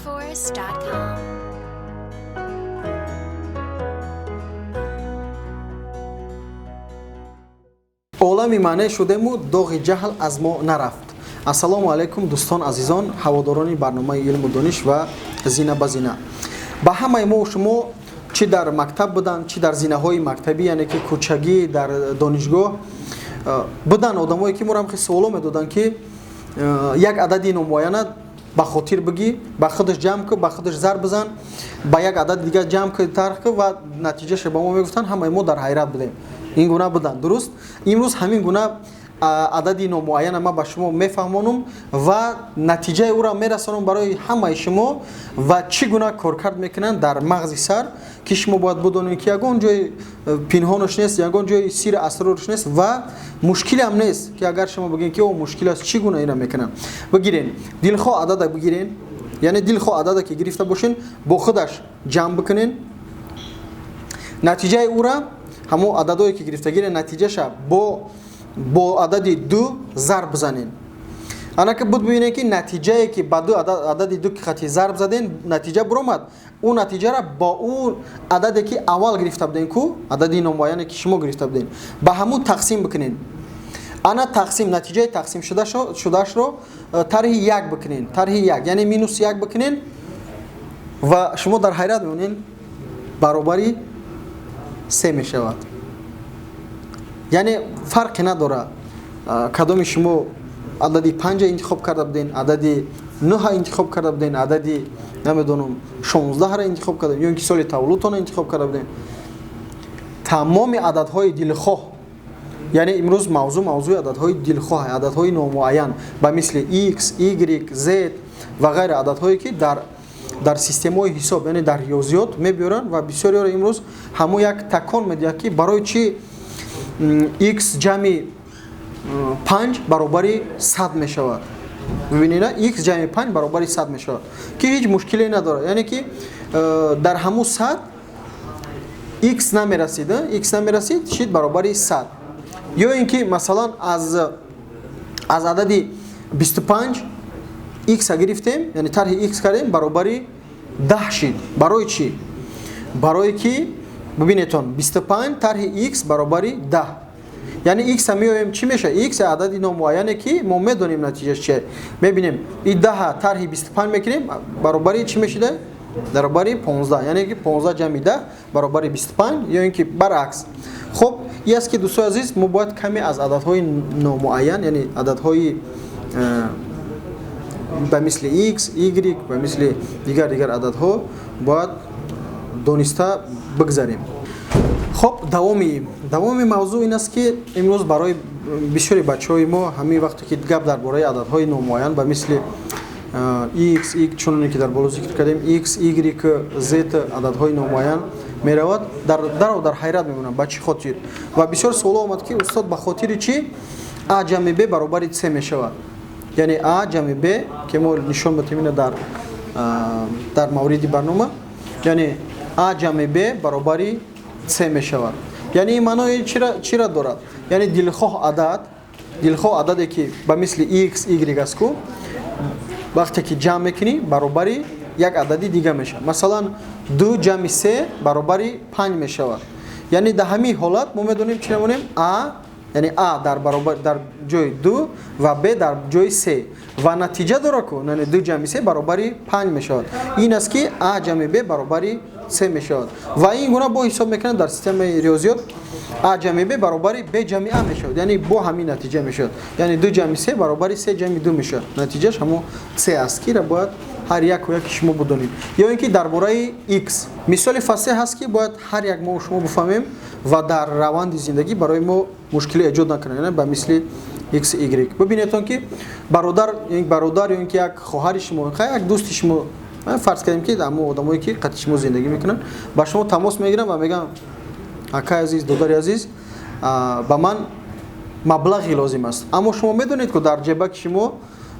Rainforest.com. Олами маъне шудему, доғи ҷаҳл аз мо нарафт. Ассалому алайкум, дӯстон, азизон, ҳаводорони барномаи илму дониш ва зина ба зина. Ба ҳамаи мо шумо, чӣ дар мактаб буданд, чӣ дар зинаҳои мактабӣ, яъне ки кӯчагӣ, дар донишгоҳ буданд одамое, ки моро ҳам суоло медоданд, ки як адади номуайяна ба хотир бигӣ, ба худаш ҷамъ ку, ба худаш зарб бизан, ба як адади дигар ҷамъ ку, тарх ку ва натиҷаша ба мо мегуфтанд. Ҳамаи мо дар ҳайрат будем. Ин гуна буданд, дуруст? Имрӯз ҳамин гуна адади номуайяна ман ба шумо мефаҳмонам ва натиҷаи ӯро мерасонам барои ҳамаи шумо ва чӣ гуна коркард мекунанд дар мағзи сар, ки шумо бояд бидонед, ки ягон ҷои пинҳонаш нест, ягон ҷои сири асрорш нест ва мушкилам нест, ки агар шумо бигӯед, ки о, мушкил аст, чӣ гуна ина мекунам. Бигирен, дилхоҳ адада бигирен, яъне дилхоҳ адада ки гирифта бошен, бо худаш ҷамъ бикунен, натиҷаи ӯра, ҳамон ададое ки гирифта гирен, натиҷаша бо адади ду зарб бизанен. Анаки буд, бибинед, ки натиҷае ки ба ду адади ду ки хати зарб заден, натиҷа буромад. Ӯ натиҷара бо ӯ ададе, ки аввал гирифта будем ку, адади номуайяне, ки шумо гирифта будем, ба ҳамун тақсим бикунен. Ана тақсим, натиҷаи тақсим шудаашро тарҳи як бикунен, тарҳи як, яъне минус як бикунен ва шумо дар ҳайрат мемонен, баробари се мешавад. Яъне фарқе надорад, кадоми шумо адади панҷа интихоб карда буден, адади нӯҳа интихоб карда буден, адади, намедонам, 16-ра интихоб карда ё ин ки соли таваллудтонро интихоб карда будем. Тамоми ададҳои дилхоҳ, яъне имрӯз мавзӯъ мавзӯи ададҳои дилхоҳ, ададҳои номуайян ба мисли x, y, z ва ғайра, ададҳое, ки дар системаҳои ҳисоб, яъне дар риёзиёт мебиёранд. Ва бисёриёро имрӯз ҳамон як такон медиҳад, ки барои чӣ x ҷамъи панҷ баробари 100 мешавад. Бибинед, x ҷамъи панҷ баробари 100 мешавад, ки ҳеҷ мушкиле надорад, яъне ки дар ҳамун 100 x намерасид, x намерасид, шид баробари 100. Ё ин ки, масалан, аз адади 25 x гирифтем, яъне тарҳи x кардем, баробари 10 шид. Барои чӣ? Барое ки, бибинедтон, 25 тарҳи x баробари 10, яъне x меоем, чӣ мешавад? X адади номуайяне, ки мо медонем натиҷаш чи. Мебинем, и даҳа тарҳи 25 мекунем, баробари чӣ мешида? Баробари 15, яъне ки 15 ҷамъи 10 баробари 25 ё ин ки баръакс. Хуб, и аст, ки, дӯстои азиз, мо бояд каме аз ададҳои номуайян, яъне ададҳои ба мисли x, y, ба мисли дигар ададҳо бояд дониста бигзарем. Хоб, давоми мавзӯъ ин аст, ки имрӯз барои бисёри бачаҳои мо ҳамин вақте ки гап дар бораи ададҳои номуайян ба мисли x, y, чуноне ки дар боло зикр кардем, x, y, z, ададҳои номуайян меравад, даро дар ҳайрат мемонанд, ба чӣ хотир. Ва бисёр суоло омад, ки устод, ба хотири чӣ а ҷамъи б баробари с мешавад? Яъне а ҷамъи б, ки мо нишон медиҳем ина дар мавриди барнома, яъне а ҷамъи б баробари с мешавад. Яъне ин маънои чира дорад? Яъне дилхоҳ адад, дилхоҳ ададе, ки ба мисли x, y аст ку, вақте ки ҷамъ мекунӣ, баробари як адади дига мешавад. Масалан, ду ҷамъи се баробари панҷ мешавад. Яъне дар ҳамин ҳолат мо медонем, чӣ намонем? А, яъне а дар баробар дар ҷои ду ва б дар ҷои се ва натиҷа дора ку, яъне ду ҷамъи се баробари панҷ мешавад. Ин аст, ки а ҷамъи б баробари се мешавад. Ва ин гуна бо ҳисоб мекунанд дар системаи риёзиёт, а ҷамъи б баробари б ҷамъи а мешавад, яъне бо ҳамин натиҷа мешавад, яъне ду ҷамъи се баробари се ҷамъи ду мешавад. Натиҷаш ҳамон с аст, ки бояд ҳар яку яки шумо бидонед. Ё ин ки дар бораи x мисоли фасеҳ ҳаст, ки бояд ҳар як мо шумо бифаҳмем ва дар раванди зиндагӣ барои мо мушкилӣ эҷод накунад, яъне ба мисли x, y. Бибинедтон, ки бародар ё ин ки як хоҳари шумо, як дӯсти шумо, фарз кардем, ки ҳамон одамое, ки қати шумо зиндагӣ мекунанд, ба шумо тамос мегиранд ва мегӯянд: «Акаи азиз, додари азиз, ба ман маблағе лозим аст». Аммо шумо медонед, ки дар ҷебаки шумо,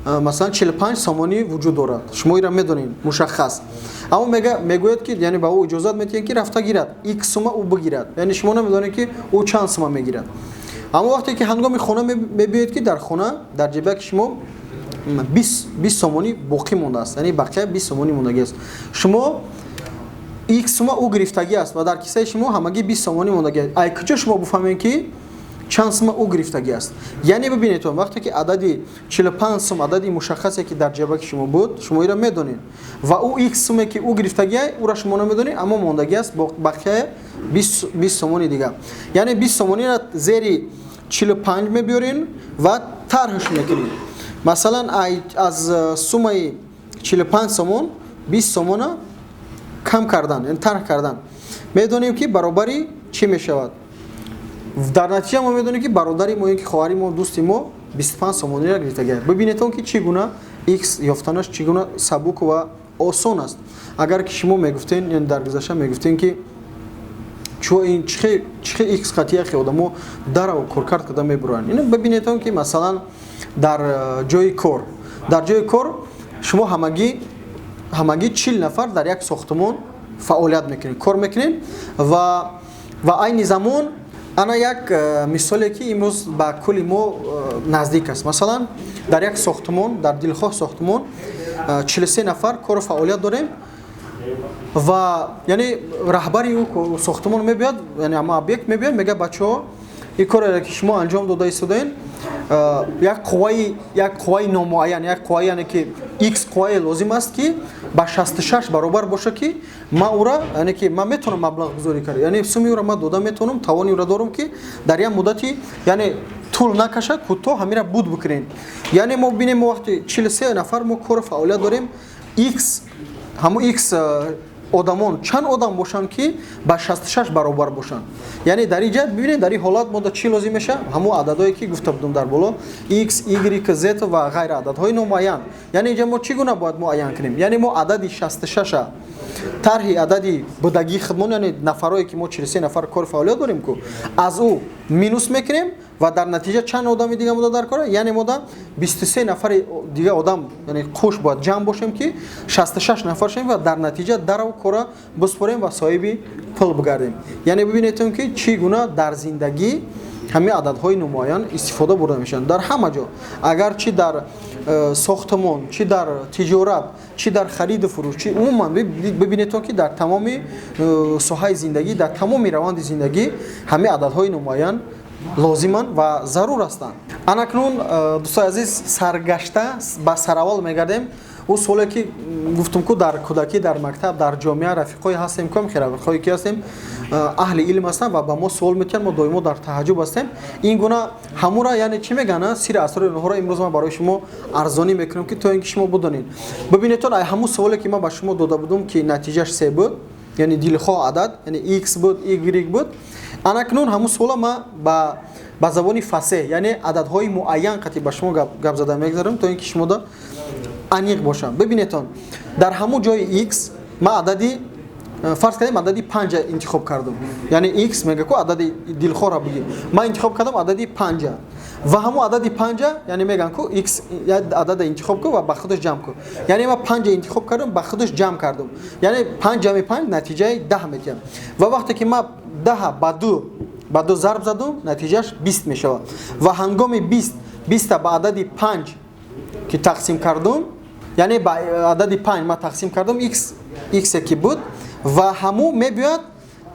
масалан, 45 сомонӣ вуҷуд дорад. Шумо инро медонед мушаххас. Аммо мегӯяд, ки, яъне ба ӯ иҷозат медиҳед, ки рафта гирад, икс сума ӯ бигирад. Яъне шумо намедонед, ки ӯ чанд сума мегирад. Аммо вақте ки ҳангоми хона мебиёед, ки дар хона дар ҷебаки шумо 20 сомонӣ боқӣ мондааст, яъне бақия 20 сомонӣ мондагӣ аст. Шумо x сума ӯ гирифтагӣ аст ва дар кисаи шумо ҳамагӣ 20 сомонӣ мондагӣ аст. Ай куҷо шумо бифаҳмед, ки чанд сума ӯ гирифтагӣ аст? Яъне бибинедтон, вақте ки адади 45 сум, адади мушаххасе, ки дар ҷабаки шумо буд, шумо иро медонед ва ӯ x суме, ки ӯ гирифтагӣ, ӯра шумо намедонед, аммо мондагӣ аст бақия 20 сомони дига. Яъне 20 сомониро зери 45 мебиёрен ва тарҳш мекунед. Масалан, аз суммаи 45 сомон 20 сомона кам кардан, яъне тарҳ кардан, медонем, ки баробари чӣ мешавад. Дар натиҷа мо медонем, ки бародари мо ё ки хоҳари мо, дӯсти мо 25 сомониро гирифтагиаст. Бибинедон, ки чӣ гуна x ёфтанаш чӣ гуна сабук ва осон аст. Агар ки шумо мегуфтен, яъне дар гузашта мегуфтен, ки чо ин чихе x қатияхе одамо дарав коркард карда мебуроянд. Ина бибинедон, ки масалан дар ҷои кор шумо ҳамагӣ 40 нафар дар як сохтмон фаъолият мекунед, кор мекунед ва айни замон ана як мисоле, ки имрӯз ба кулли мо наздик аст. Масалан, дар як сохтмон, дар дилхоҳ сохтмон 43 нафар кору фаъолият дорем ва яъне раҳбари ӯ сохтмон мебиёд, яъне ама объект мебиёд, мегӯяд: «Бачаҳо, ин коре, ки шумо анҷом дода истодаен, як қувваи номуайян, як қувваи, яъне ки x қуввае лозим аст, ки ба 66 баробар боша, ки ман ӯра, яъне ки ман метавонам маблағгузорӣ кард, яъне суми ӯра ман дода метавонам, тавони ӯра дорам, ки дар як муддати, яъне тӯл накашад, кӯтоҳ ҳамира буд бикунем». Яъне мо бинем, мо вақти 43 нафар мо кору фаъолият дорем, x, ҳамун x одамон чанд одам бошанд, ки ба 66 баробар бошанд? Яъне дар ин ҷа бибинед, дар ин ҳолат мо да чӣ лозим мешавад? Ҳамун ададое, ки гуфта будум дар боло: x, y, z ва ғайра, ададҳои номуайян. Яъне инҷа мо чӣ гуна бояд муайян кунем? Яъне мо адади 66 тарҳи адади будагии худмон, яъне нафарое, ки мо 43 нафар кори фаъолият дорем ку, аз ӯ минус мекунем ва дар натиҷа чанд одами дига мода дар кора? Яъне мода 23 нафари дига одам, яъне қуш бояд ҷамъ бошем, ки 66 нафар шавем ва дар натиҷа дарав кора биспорем ва соҳиби пул бигардем. Яъне бибинедтон, ки чӣ гуна дар зиндагӣ ҳамин ададҳои номуайян истифода бурда мешаванд дар ҳама ҷо, агар чӣ дар сохтмон, чӣ дар тиҷорат, чӣ дар хариду фурӯш, чӣ умуман. Бибинедтон, ки дар тамоми соҳаи зиндагӣ, дар тамоми раванди зиндагӣ ҳамин ададҳои номуайян лозиманд ва зарур ҳастанд. Анакнун, дӯстои азиз, саргашта ба сараввал мегардем. Ӯ суоле, ки гуфтум ку, дар кӯдакӣ, дар мактаб, дар ҷомеа рафиқҳое ҳастем, ком рафиқҳое ки ҳастем, аҳли илм ҳастанд ва ба мо суол метиҳанд, мо доимо дар таҳаҷҷуб ҳастем. Ин гуна ҳамура, яъне чӣ мегӯянд, сири асрори онҳоро имрӯз ман барои шумо арзонӣ мекунам, ки то ин ки шумо бидонед. Бибинедтон, ай ҳамун суоле, ки ман ба шумо дода будум, ки натиҷаш се буд, яъне дилхоҳ адад, яъне x буд, y буд. Анакнун ҳамун суола ман ба забони фасеҳ, яъне ададҳои муайян қатӣ ба шумо гап зада мегзарам, то ин ки шумода аниқ бошам. Бибинедтон, дар ҳамун ҷои x ман адади фарз кардем, адади панҷа интихоб кардам. Яъне x мега ку адади дилхоҳро бигир, ман интихоб кардам адади панҷа ва ҳамун адади панҷа, яъне мегӯям ку x адада интихоб ку ва ба худаш ҷамъ ку. Яъне ман панҷа интихоб кардам, ба худаш ҷамъ кардам, яъне панҷ ҷамъи панҷ натиҷаи 10 метиҳам. Ва вақте ки ман 10-а ба ду зарб задум, натиҷааш 20 мешавад. Ва ҳангоми 20-а ба адади панҷ ки тақсим кардум, яъне ба адади панҷ ман тақсим кардам x ки буд ва ҳамун мебиёяд,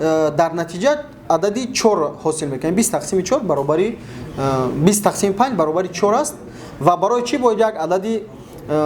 дар натиҷа адади чор ҳосил мекунем. 20 тақсими чор баробари 20 тақсими панҷ баробари чор аст. Ва барои чӣ бояд як адади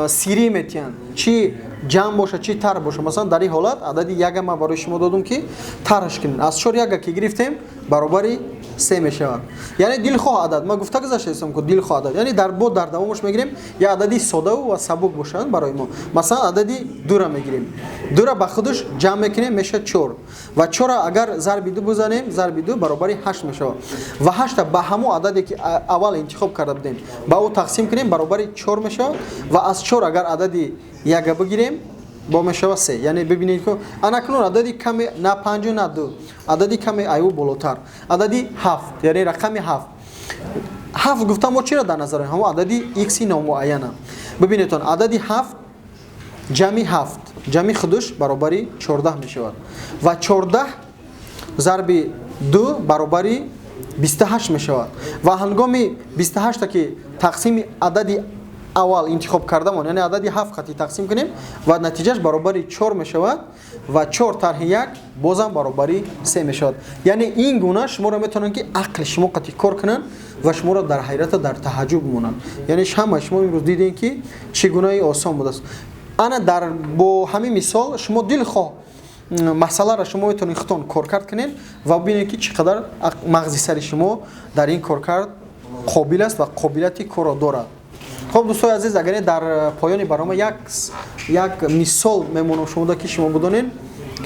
сирӣ метиҳанд, чӣ ҷамъ боша, чӣ тарҳ боша? Масалан, дар ин ҳолат адади яга ман барои шумо додум, ки тарҳш кунем. Аз чор яга ки гирифтем, баробари се мешавад. Яъне дилхоҳ адад, ман гуфта гузаштаистам ку, дилхоҳ адад, яъне дар бо дар давомаш мегирем, як адади содаву ва сабук бошад барои мо. Масалан, адади дура мегирем, дура ба худаш ҷамъ мекунем, мешавад чор. Ва чора агар зарби ду бизанем, зарби ду баробари ҳашт мешавад. Ва ҳашта ба ҳамон ададе, ки аввал интихоб карда будем, ба ӯ тақсим кунем, баробари чор мешавад. Ва аз чор агар адади яга бигирем, бо мешавад се. Яъне бибинед ку, анакнун адади каме, на панҷу на ду, адади каме аю болотар, адади ҳафт, яъне рақами ҳафт. Ҳафт гуфта мо чиро дар назар дорем? Ҳамон адади икси номуайяна. Бибинедтон, адади ҳафт ҷамъи ҳафт ҷамъи худуш баробари 14 мешавад. Ва 14 зарби ду баробари 28 мешавад. Ва ҳангоми 28-та ки тақсими адади Аввал интихоб кардамон, яъне адади 7 хати тақсим кунем ва натиҷааш баробари 4 мешавад ва 4 тарҳи 1 бозам баробари 3 мешавад. Яъне ин гуна шуморо метавонанд, ки ақли шумо қати кор кунанд ва шуморо дар ҳайрата, дар таҳаҷҷуб монанд. Яъне ҳама шумо имрӯз дидем, ки чӣ гунаи осон будааст. Ана дар бо ҳамин мисол шумо дилхоҳ масъаларо шумо метавонед худтон коркард кунед ва бубинед, ки чӣ қадар мағзи сари шумо дар ин коркард қобил аст ва қобилияти корро дорад. Хуб, дӯстои азиз, агар дар поёни барнома як мисол мемонам шумода, ки шумо бидонед,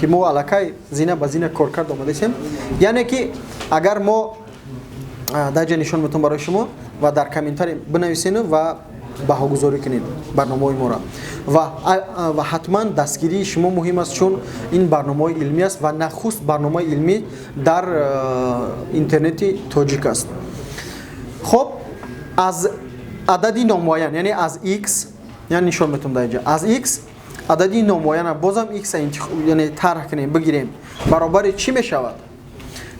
ки мо аллакай зина ба зина коркард омадаистем. Яъне ки агар мо дар ҷа нишон метавон барои шумо ва дар комментарий бинависену ва баҳогузорӣ кунед барномаҳои моро ва ҳатман дастгирии шумо муҳим аст, чун ин барномаҳои илмӣ аст ва нахуст барномаи илмӣ дар интернети тоҷик аст. Хуб, аз адади номуайян, яъне аз x, яъне нишон метавон дар инҷа аз x адади номуайяна, бозам x, яъне тарҳ кунем, бигирем, баробари чӣ мешавад?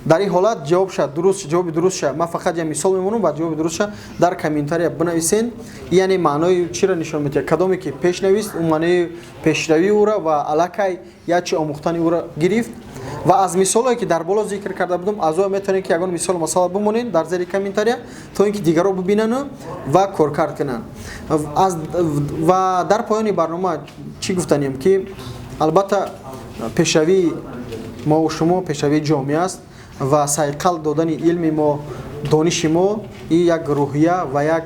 Дар ин ҳолат ҷавоб шад дуруст, ҷавоби дуруст ша, ман фақат як мисол мемонам ва ҷавоби дуруст ша дар комментария бинависен. Яъне маънои чиро нишон медиҳад? Кадоме ки пеш навист, ӯ маънои пешравии ӯра ва аллакай як чи омӯхтани ӯра гирифт. Ва аз мисолое, ки дар боло зикр карда будам, аз ӯ метавонед, ки ягон мисол, масъала бимонед дар зери комментария, то ин ки дигарро бибинану ва коркард кунанд. Ва дар поёни барнома чӣ гуфтанем, ки албатта пешравии мову шумо пешравии ҷомеа аст ва сайқал додани илми мо, дониши мо и як рӯҳия ва як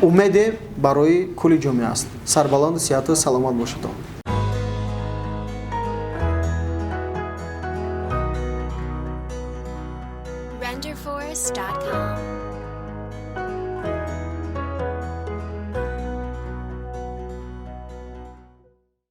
умеде барои кулли ҷомеа аст. Сарбаланду сиҳату саломат бошедон.